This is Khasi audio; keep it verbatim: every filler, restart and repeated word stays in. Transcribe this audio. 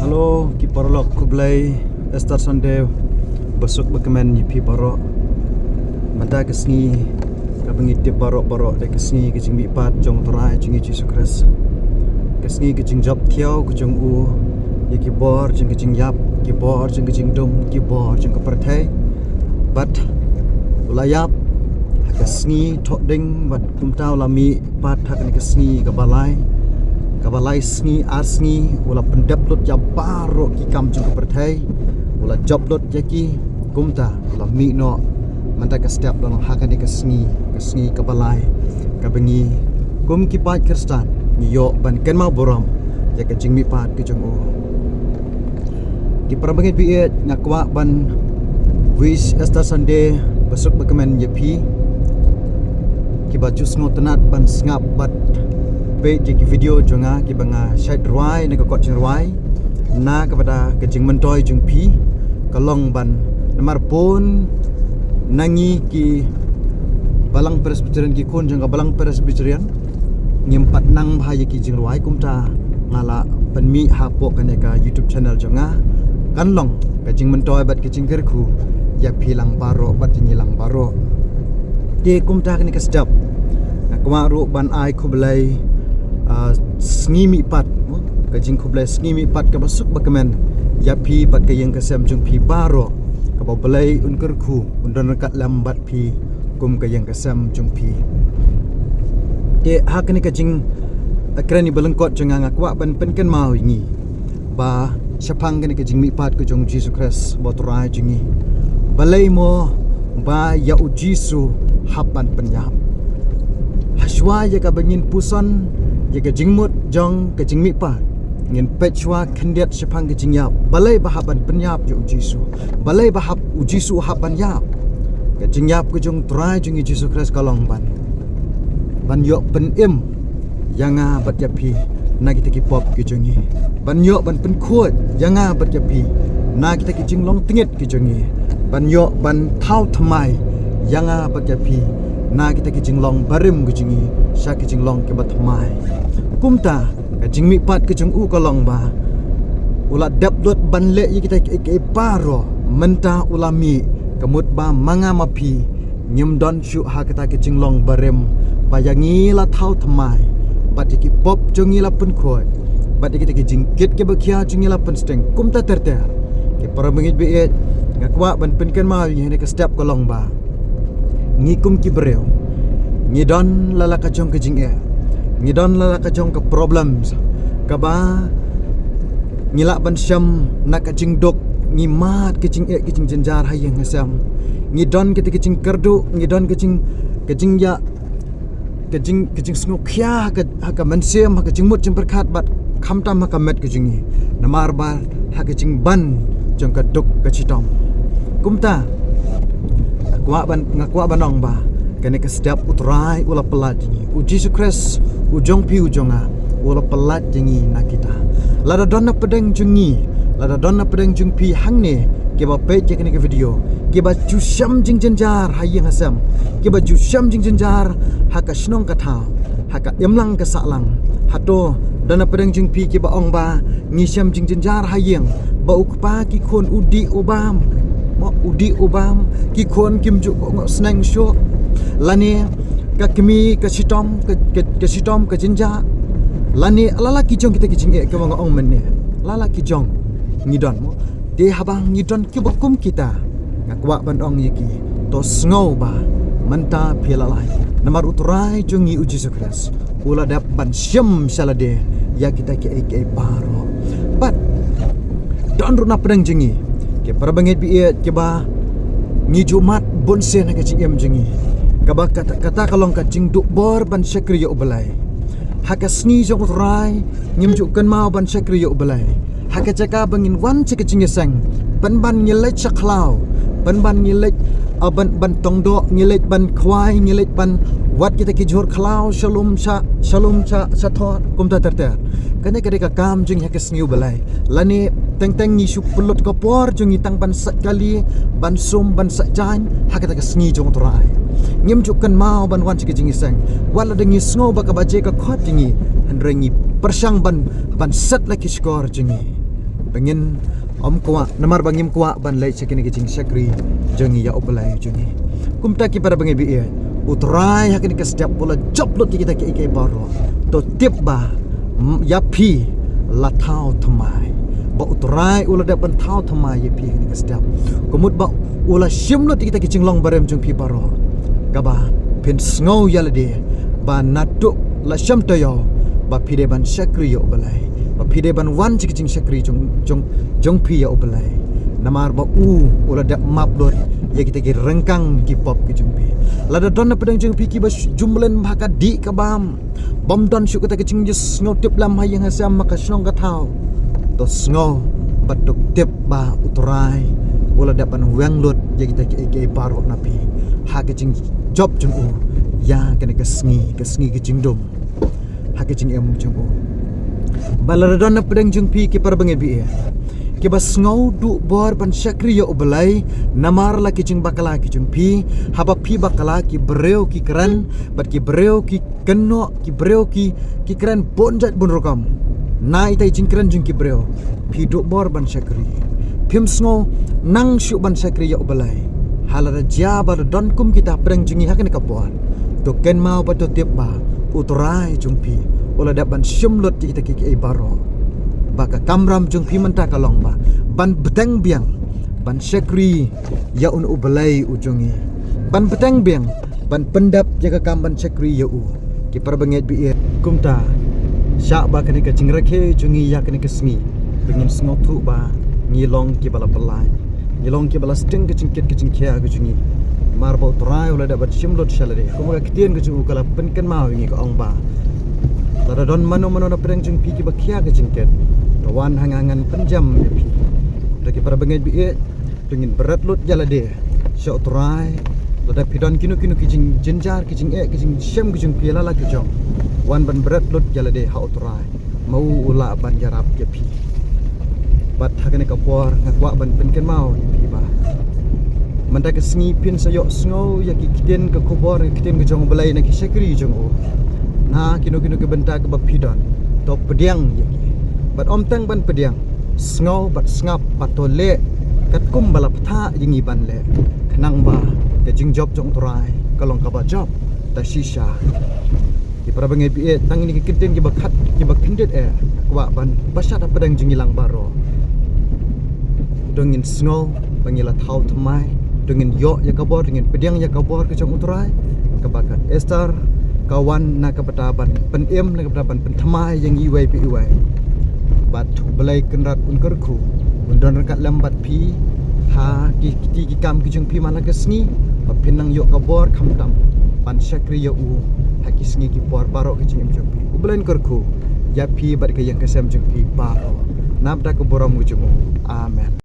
Hello ki paralok, khublei Easter Sunday basuk bakmen ïa phi baroh. Mynta ka sngi kaba ngi tip baroh baroh dei ka sngi ka jingmihpat jong u Trai jong ngi Jisu Khrist. Ka sngi ka jingjop thiaw ka jong u ïa ki bor jong ka jingïap, ki bor jong ka jingdum, ki bor jong ka pyrthei. Bad u la ïap ha ka sngi Thohdieng bad kumta u la mih pat ha kane ka sngi kaba lai, kaba lai sngi ar sngi u la pyndep lut ïa baroh ki kam jong ka pyrthei. U la jop lut ïa ki, kumta u la mih noh mynta ka step lang ha kane ka sngi, ka sngi kaba lai kaba ngi kum ki paid Khristan ngi ïoh ban kynmaw burom ïa ka jingmihpat ka jong u. Ki para bangeit baieit, nga kwah ban wish Easter Sunday basuk bakmen ïa phi kiba ju sngewtynnat ban sngap bad peit ïa ki video jong nga kiba nga shait rwai na ka kot jingrwai na ka bynta ka jingmyntoi jong phi. Ka long ban namar bun na ngi ki balang Presbyterian, ki khun jong ka balang Presbyterian, ngim pat nang bha ïa ki jingrwai, kumta nga la pynmih hapoh kane ka YouTube channel jong nga. Kan long ka jingmyntoi bad ka jingkyrkhu ïa phi lang baroh bad ïa ngi lang baroh. Te kumta kane ka step nga kwah ruh ban ai khublei, ah, sngi mihpat, ka jingkhublei sngi mihpat kaba suk bakmen ïa phi bad ka ïing ka sem jong phi baroh, kaba U Blei un kyrkhu, un don ryngkat lem bad phi kum ka ïing ka sem jong phi. Te ha kane ka jingkren ba lyngkot jong nga, nga kwah ban pynkynmaw ïa ngi ba shaphang kane ka jingmihpat ka jong Jisu Khrist ba U Trai jong ngi, balei mo ba ïa U Jisu hap ban pynïap? Hashwa ïa kaba ngin puson ïa ka jingmut jong ka jingmihpat, ngin peit shwa khyndiat shaphang ka jingïap. Balei ba hap ban pynïap ïa U Jisu? Balei ba hap U Jisu hap ban ïap? Ka jingïap ka jong U Trai jong ngi Jisu Khrist ka long ban, ban ïoh pynim ïa nga bad ïa phi na kita ki pop ki jong ngi. Ban ïoh ban pynkhuid ïa nga bad ïa phi na kita ki jinglong tyngit ki jong ngi. Ban ïoh ban thaw thymmai ïa nga bad ïa phi na kita ki jinglong barim ki jong ngi sha ki jinglong kiba thymmai. Kumta ka jingmihpat ka jong u ka long ba u la dep lut ban leh ïa kita kiei kiei baroh. Mynta u la mih, ka mut ba ma nga ma phi ngim don shuh ha kata ka jinglong barim ba ïa ngi la thaw thymmai bad ïa ki pop jong ngi la pynkhuid bad ïa kita ki jingkit kiba khia jong ngi la pynsting. Kumta ter ter, ki para bangeit baieit, nga kwah ban pynkynmaw ïa ngi ha kane ka step ka long ba ngi kum ki briew ngi don la la ka jong ka jingeh, ngi don la la ka jong ka problems kaba ngi lah ban shem na ka jingduk. Ngi mad ka jingeh ka jingjynjar ha ïing ha sem. Ngi don kita ka jingkyrduh, ngi don ka jing, ka jingïa, ka jing, ka jingsngewkhia ha ka, ha ka mynsiem, ha ka jingmut jingpyrkhat bad khamtam ha ka met ka jong ngi namar ba ha ka jingban jong ka duk ka shitom. Kumta nga kwah ban, nga kwah ban ong ba kane ka step U Trai u la pyllait ïa ngi. U Jisu Khrist, u jong phi u jong nga, u la pyllait ïa ngi na kita. Lada don na pdeng jong ngi, lada don na pdeng jong phi hangne kiba peit ïa kane ka video, kiba ju shem jingjynjar ha ïing ha sem, kiba ju shem jingjynjar ha ka shnong ka thaw, ha ka imlang ka sahlang. Hato don na pdeng jong phi kiba ong ba ngi shem jingjynjar ha ïing, ba u kpa ki khun u dih u bam, mo, u dih u bam, ki khun kim ju kohnguh sneng shuh, lane ka kmie ka shitom, ka, ka, ka shitom ka jynjar, lane la la ki jong kita ki jingeh kiba nga ong mynne, la la ki jong ngi don, mo. Te haba ngi don kiba kum kita, nga kwah ban ong ïa ki, to sngew ba mynta phi la lait namar U Trai jong ngi U Jisu Khrist u la dep ban shim sha lade ïa kita kiei kiei baroh. Bad don ruh na pdeng jong ngi ki para bangeit baieit kiba ngi ju mad bun sien ha ka jingim jong ngi, kaba kata, kata ka long ka jingduh bor ban shakri ïa U Blei. Ha ka sngi jong U Trai ngim ju kynmaw ban shakri ïa U Blei. Ha ka jaka ba ngin wan sha ka jingïaseng, pynban ngi leit sha khlaw, pynban ngi leit, ah, ban, ban tong doh, ngi leit ban khwai, ngi leit ban wad kita ki jhur khlaw sha lum sha, sha lum sha, sha thot, kumta ter ter. Kane ka dei ka kam jong ngi ha ka sngi U Blei. Lane teng teng ngi shu pynlut ka por jong ngi tang ban sait kali, ban sum, ban sait jaiñ ha kata ka sngi jong U Trai. Ngim ju kynmaw ban wan sha ka jingïaseng. Wat la dang ngi sngew ba ka baje ka khot jong ngi, hynrei ngi pyrshang ban, ban set la ki shkor jong ngi. Ba ngin ym kwah, namar ba ngim kwah ban leit sha kine ki jingshakri jong ngi ïa U Blei jong ngi. Kumta ki para bangeit baieit, U Trai ha kine ki step u la jop lut ïa kita kiei kiei baroh. To tip ba, mm, ïa phi la thaw thymmai. Ba U Trai u la dep ban thaw thymmai ïa phi ha kine ki step. Ka mut ba u la shim lut ïa kita ki jinglong barim jong phi baroh. Kaba phin sngew ïa lade ba naduh la shem taïew ba phi dei ban shakri ïa U Blei, ba phi dei ban wan sha ki jingshakri jong, jong, jong phi ïa U Blei. Namar ba u, u la dep map lut ïa kita ki ryngkang ki pop ki jong phi. Lada don na pdeng jong phi kiba sh-, jumlen bha ka dih ka bam, bym don shuh kata ka jingïasngew tip lem ha ïing ha sem, ha ka shnong ka thaw, to sngew bad to tip ba U Trai u la dep ban weng lut ïa kita kiei kiei baroh na phi ha ka jingjop jong u ïa kane ka sngi, ka sngi ka jingdum ha ka jingim jong u. Ba lada don na pdeng jong phi ki para bangeit baieit kiba sngew duh bor ban shakri ïa U Blei, namar la ki jingbakla ki jong phi, haba phi bakla ki briew ki kren, bad ki briew ki kynnoh, ki briew ki, ki kren bun jait bun rukom. Na ita i jingkren jong ki briew, phi duh bor ban shakri. Phim sngew nang shuh ban shakri ïa U Blei. Ha lada jia ba la don kum kita pdeng jong ngi ha kane ka por, to kynmaw bad to tip ba U Trai jong phi u la dep ban shim lut ïa kita kiei kiei baroh. Ba ka kamram jong phi mynta ka long ba ban bteng biang ban shakri ïa une U Blei u jong ngi. Ban bteng biang ban pyndep ïa ka kam ban shakri ïa u. Ki para bangeit baieit, kumta shah ba kane ka jingrakhe jong ngi ïa kane ka sngi, ba ngin sngewthuh ba ngi long kiba la pyllait, ngi long kiba la sting ka jingkit ka jingkhia ka jong ngi. Namar ba U Trai u la dep ban shim lut sha lade. Kumba ka ktien ka jong u ka la pynkynmaw ïa ngi, ka ong ba lada don mano mano na pdeng jong phi kiba khia ka jingkit, to wan ha nga, ngan pynjem ïa phi. Te ki para bangeit baieit, to ngin bret lut ïa lade sha U Trai. Lada phi don kino kino ki jingjynjar, ki jingeh, ki jingshem ki jong phi la la ki jong, wan ban bret lut ïa lade ha U Trai, ma u u lah ban ïarap ïa phi. Bad ha kane ka por nga kwah ban pynkynmaw ïa phi ba mynta ka sngi phin sa ïohsngew ïa ki ktien ka khubor, ki ktien ka jong U Blei na ki shakri jong u. Na kino kino ki bynta kaba phi don, to pdiang ïa ki. Bad ym tang ban pdiang, sngew bad sngap bad to leh katkum ba la bthah ïa ngi ban leh. Khnang ba ka jingjop jong U Trai ka long kaba jop da shisha. Ki para bangeit baieit, tang kine ki ktien kiba khat kiba khyndiat eh nga kwah ban pynshad ha pdeng jong ngi lang baroh. To ngin sngew ba ngi la thaw thymmai, to ngin ïoh ïa ka bor, to ngin pdiang ïa ka bor ka jong U Trai, kaba ka Esther ka wan na ka bynta ban pynim, na ka bynta ban pynthymmai ïa ngi iwei pa iwei. Bad U Blei Kynrad un kyrkhu, un don ryngkat lem bad phi ha ki kti ki kam ki jong phi man la ka sngi, ba phin nang ïoh ka bor khamtam ban shakri ïa u ha ki sngi ki por baroh ki jingim jong phi. U Blei un kyrkhu ïa phi bad ka ïing ka sem jong phi baroh. Nap da ka burom ka jong u. Amen.